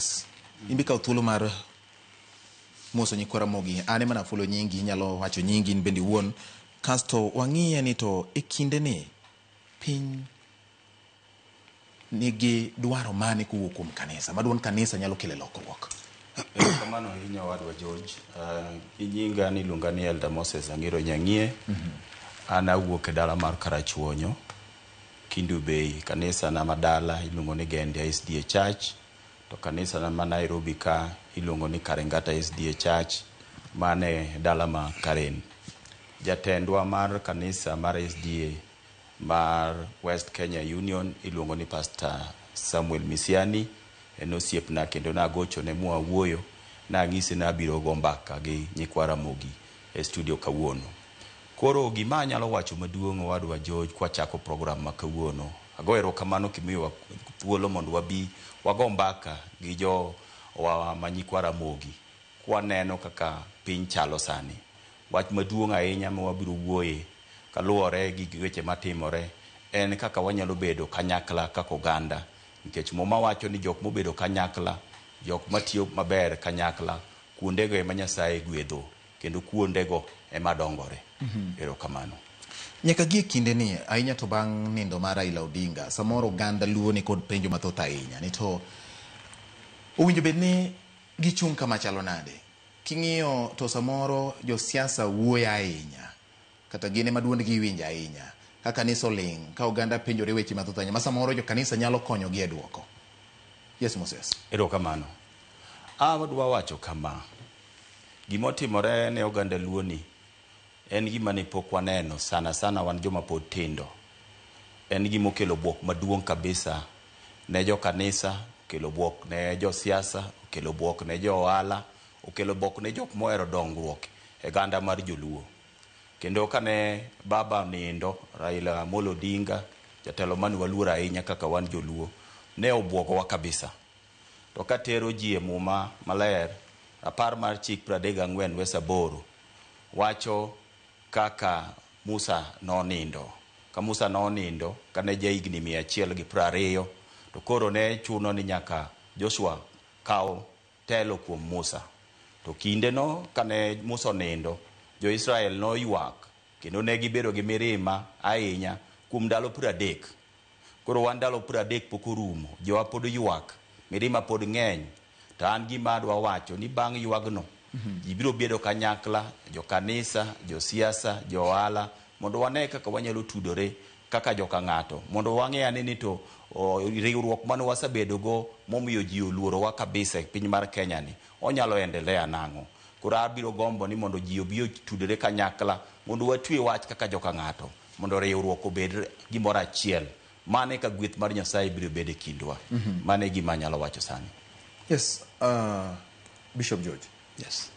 Moses, in be kaw thuolo mar moso nyikwa Ramogi. An ema nafulo nyingi, inyalo wacho nyingi in bende iwuon. Kasto wang'iye ni to e kinde ni piny nigi dwaro mane kowuok kuom kanisa ma duond kanisa nyalo kelo lokruok. Erokamano ahinya, owadwa George. Gi nyinga niluonga ni Elder Moses Ang'iro Nyang'ie. An awuok e dala mar Karachuonyo, Kendu Bay. Kanisa na madala iluongo ni Gendia SDA Church. To kanisa na ma Nairobi ka iluongo ni Karengata SDA Church mane dala ma Karen. Jatendwa mar kanisa mar SDA mar West Kenya Union iluongo ni Pastor Samuel Misiani. En osiepna kendo nagochone mwawuoyo, nang'ise nabiro go mbaka gi nyikwa Ramogi e studio kawuono. Koro gima anyalo wacho maduong', owadwa George, kwachako program ma kawuono, ago erokamano kimiyowa thuolo mondo wabi wago mbaka gi jo wa ma nyikwa Ramogi kwaneno kaka piny chalo sani. Wach maduong' ahinya ma wabiro wuoye kaluwore gi weche matimore en kaka wanyalo bedo kanyakla kaka oganda, nikech Muma wacho ni jok mobedo kanyakla, jok matiyo maber kanyakla, kuondego ema Nyasaye gwedho kendo kuondego ema dongore. Erokamano. Nyaka gie kinde ni ahinya to bang' nindo mar Raila Odinga, samoro oganda Luo ni kod penjo mathoth ahinya ni to owinjo bed ni gichung' kama chalo nade. King'iyo to samoro josiasa wuoyo ahinya kata gin ema duondgi iwinjo ahinya ka kanisa oling' ka oganda penjore weche mathoth ahinya ma samoro jo kanisa nyalo konyogi e duoko. Yes, Moses. Erokamano. Adwa wacho kama, gimotimore ne oganda Luo ni en gima ne pok waneno, sana sana wan joma pod tindo. En gima okelo buok maduong' kabisa ne jo kanisa, okelo buok ne josiasa, okelo buok ne jo ohala, okelo buok ne jok mohero dongruok e ganda mar joluo. Kendo kane baba nindo, Raila Amolo Odinga, jatelo mane waluoro ahinya kaka wan joluo, ne obuogowa kabisa. To katero ji e Muma maler, rapar mar chik 34 wes 8 wacho kaka Musa nonindo. Ka Musa nonindo kane ja higni 120, to koro ne chuno ni nyaka Joshua kaw telo kuom Musa. To kindeno kane Musa onindo, jo-Israel noywak kendo ne gibedo gi mirima ahinya kuom ndalo 30. Koro wan ndalo 30 pok orumo, jowa pod ywak, mirima pod ng'eny. To an gima adwa wacho ni bang' ywagno, ji biro bedo kanyakla, jokanisa, josiasa, jo ohala, mondo wane kaka wanyalo tudore kaka joka ng'ato, mondo wang'e ane ni to riwruok mane wasebedo go momiyo ji oluorowa kabisa e piny mar Kenya ni, onyalo endelea nang'o. Koro abiro gombo ni mondo ji obi otudore kanyakla mondo watwe wach kaka joka ng'ato, mondo riwruok obed gimoro achiel. Mano eka gweth mar Nyasaye biro bedo e kindwa. Mano e gima anyalo wacho sani. Yes, Bishop George. Yes.